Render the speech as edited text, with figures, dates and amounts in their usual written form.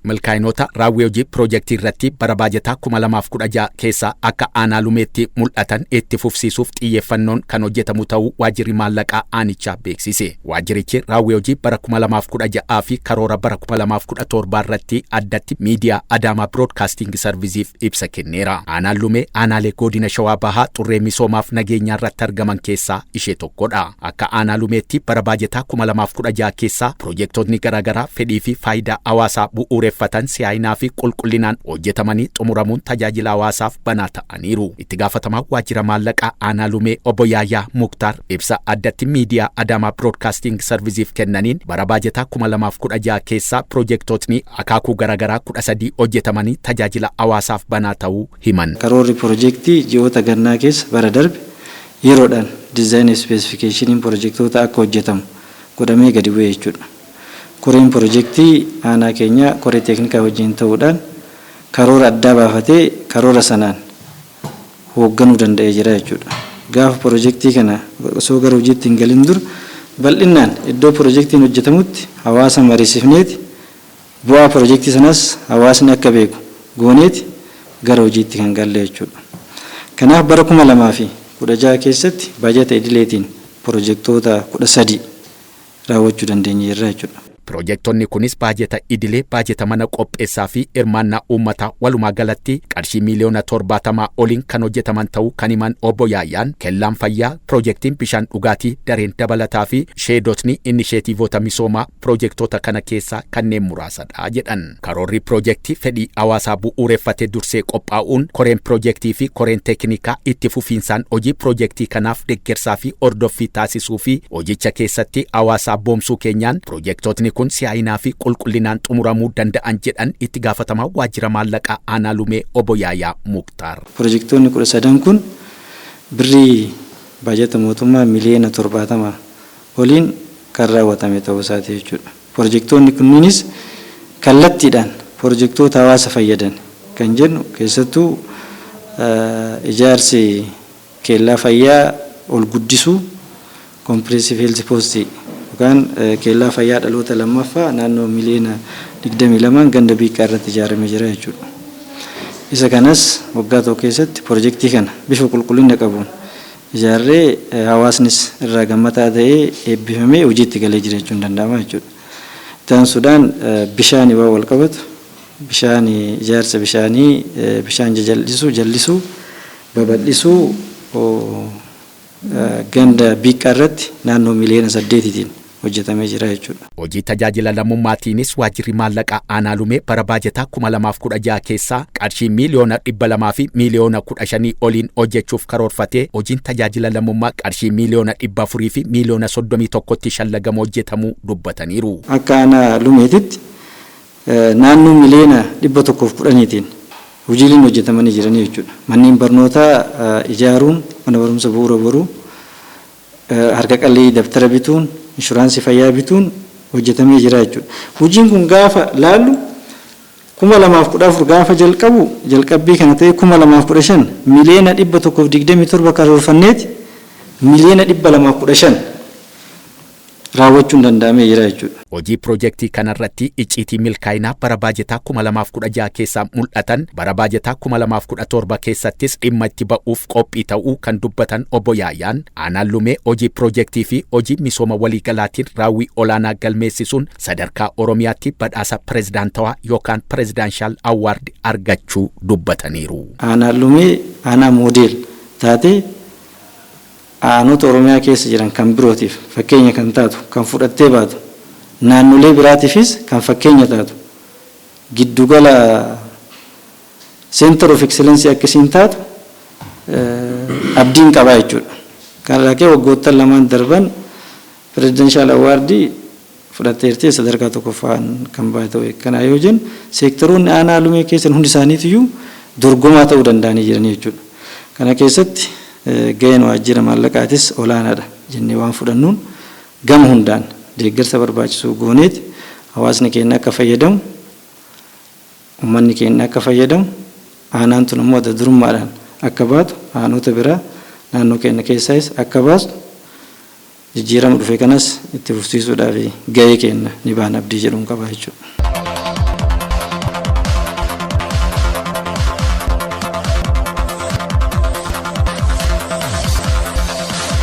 Milkaa'inoota raawwii hojii piroojeektii irratti bara baajataa 2016 keessa akka aanaa Lumeetti mul'atan itti fufsiisuuf xiyyeeffannoon kan hojjetamu ta'uu waajjirri maallaqaa aanichaa beeksise. Waajjirichi raawwii hojii bara 2016 fi karoora bara 2017 irratti addatti miidiyaa Adaamaa Biroodkaasting Sarviisiif ibsa kenneera. Aanaan Lumee aanaalee godina Shawaa Bahaa xurree misoomaaf nageenyaa irratti argaman keessaa ishee tokkodha. Akka aanaa Lumeetti bara baajataa 2016 keessa piroojeektoonni garaagaraa fedhii fi faayidaa hawaasaa bu'uureffatan si'aayinaa fi qulqullinaan hojjetamanii xumuramuun tajaajila hawaasaaf banaa ta'aniiru. Itti gaafatamaa waajjira maallaqaa aanaa Lumee obbo Yaayyaa Muktaar ibsa addatti miidiyaa Adaamaa Biroodkaasting Sarviisiif kennaniin bara baajataa 2016 keessa piroojeektootni akaakuu garaagaraa 13 hojjetamanii tajaajila hawaasaaf banaa ta'uu himan. Karoorri piroojeektii ji'oota gannaa keessa bara darbe yeroodhaan diizaayinii ispeesifikeeshiniin piroojeektoota akka hojjetamu godhamee gadi bu'e jechuudha. Koreen piroojeektii aanaa keenya koree teeknikaa wajjin ta'uudhaan karoora addaa baafatee karoora sanaan hoogganuu danda'ee jira jechuudha. Gaafa piroojeektii kana osoo gara hojiitti hin galin dura bal'inaan iddoo piroojeektiin hojjetamutti hawaasa mariisifneeti bu'aa piroojeektii sanas hawaasni akka beeku gooneeti gara hojiitti kan galle jechuudha. Kanaaf bara 2016 keessatti baajata idileetiin piroojeektoota 13 raawwachuu dandeenyeerra jechuudha. Piroojeektonni kunis baajeta idilee, baajeta mana qopheessaa fi hirmaannaa uummataa walumaa galatti qarshii miiliyoona 70 oliin kan hojjetaman ta'uu kan himan obbo Yaayyaan, kellaan fayyaa, piroojeektiin bishaan dhugaatii, dareen dabalataa fi sheedotni inisheetiivota misoomaa piroojeektoota kana keessaa kanneen muraasadha jedhan. Karoorri piroojeektii fedhii hawaasaa bu'uureffatee dursee qophaa'uun koreen piroojeektii fi koreen teeknikaa itti fufiinsaan hojii piroojeektii kanaaf deeggarsaa fi hordoffii taasisuu fi hojicha keessatti hawaasaa boomsuu keenyaan piroojeektootni kun si'aayinaa fi qulqullinaan xumuramuu danda'an jedhan itti gaafatamaa waajjira maallaqaa aanaa Lumee obbo Yaayyaa Muktaar. Piroojeektoonni 13 kun birrii baajata mootummaa miliyoona 70 oliin kan raawwatame ta'uu isaati jechuudha. Piroojeektoonni kunniinis kallattiidhaan piroojeektoota hawaasa fayyadan kan jennu keessattuu ijaarsi kellaa fayyaa ol guddisuu, comprehensive health post yookaan kellaa fayyaa dhaloota lammaffaa naannoo miliyoona 22 ganda Biiqqaa irratti ijaaramee jira jechuudha. Isa kanas waggaa tokko keessatti piroojeektii kana bifa qulqullina qabuun ijaarree hawaasnis irraa gammadaa ta'ee eebbifamee hojiitti galee jira jechuun danda'ama jechuudha. Itti aansuudhaan bishaan waan wal qabatu, bishaan ijaarsa bishaanii, bishaan jajallisuu, jallisuu, babal'isuu ganda Biiqqaa irratti naannoo miliyoona 8tiin hojjetamee jira jechuudha. Hojii tajaajila lammummaatiinis waajjirri maallaqaa aanaa Lumee bara baajataa 2016 keessaa qarshii miiliyoona 200 fi miiliyoona 15 oliin hojjechuuf karoorfatee hojiin tajaajila lammummaa qarshii miiliyoona 400 fi miiliyoona 31tti shallagamu hojjetamuu dubbataniiru. Akka aanaa Lumeetitti naannoo miliyoona 110tiin hojiileen hojjetamanii jiranii jechuudha. Manneen barnootaa ijaaruun, mana barumsa bu'uura boruu, harka qallee dabtara bituun, inshuraansii fayyaa bituun hojjetamee jira jechuudha. Hojiin kun gaafa laallu 2014 gaafa jalqabu jalqabbii kana ta'e 2015 miliyoona 127 karoorfanneeti miliyoona 215 raawwachuun danda'amee jira jechuudha. Hojii piroojeektii kanarratti icciitii milkaa'inaa bara baajataa 2016 keessaa mul'atan bara baajataa 2017 keessattis dhimma itti ba'uuf qophii ta'uu kan dubbatan obbo Yaayyaan, aanaan Lumee hojii piroojeektii fi hojii misooma waliigalaatiin raawwii olaanaa galmeessisuun sadarkaa Oromiyaatti badhaasa pirezidaantawaa yookaan presidential award argachuu dubbataniiru. Aanaan Lumee aanaa moodeel taatee aanota Oromiyaa keessa jiran kan birootiif fakkeenya kan taatu, kan fudhattee baatu, naannolee biraatiifis kan fakkeenya taatu, giddugala center of excellence akkasiin taatu abdiin qabaa jechuudha. Kanarraa ka'ee waggoottan lamaan darban presidential award fudhatteertee sadarkaa tokkoffaan kan baate ta'u. Kana yoo jennu seektaroonni aanaa Lumee keessan hundi isaaniitiyyuu dorgomaa ta'uu danda'anii jiranii jechuudha. Kana keessatti gaheen waajjira maallaqaatis olaanaadha jennee waan fudhannuun gama hundaan deeggarsa barbaachisu gooneeti hawaasni keenya akka fayyadamu, uummanni keenya akka fayyadamu, aanaan tun immoo adda durummaadhaan akka baatu, aanota biraa naannoo keenya keessaayis akka baastu, jijjiirama dhufe kanas itti fufsiisuudhaaf gahee keenya ni baana abdii jedhuun qaba jechuudha.